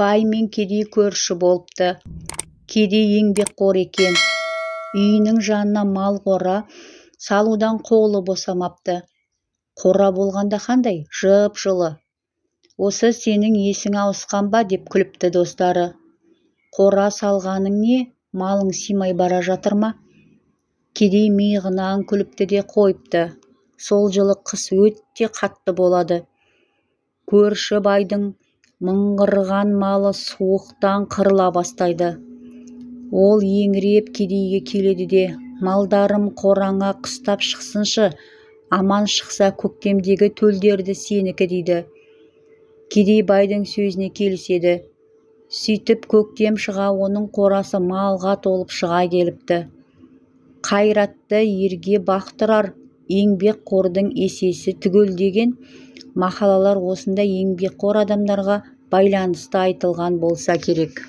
Бай мен кедей көрші болыпты. Кедей еңбекқор екен. Үйінің жанына мал қора салудан қолы босамапты. Қора болғанда қандай, жып-жылы. Осы сенің есің ауысқан ба, деп күліпті достары. Қора салғаның не, малың сыймай бара жатыр ма? Кедей миығынан күліпті де қойыпты. Сол жылы қыс өте қатты болады. Көрші байдың мыңғырған малы суықтан қырыла бастайды. Ол еңіреп кедейге келеді де, малдарым қораңа қыстап шықсыншы, аман шықса көктемдегі төлдерді сенікі дейді. Кедей байдың сөзіне келіседі. Сөйтіп көктем шыға оның қорасы малға толып шыға келіпті. Қайратты ерге бақ тұрар, еңбекқордың есесі түгел деген мақалалар осындай еңбекқор адамдарға байланысты айтылған болса керек.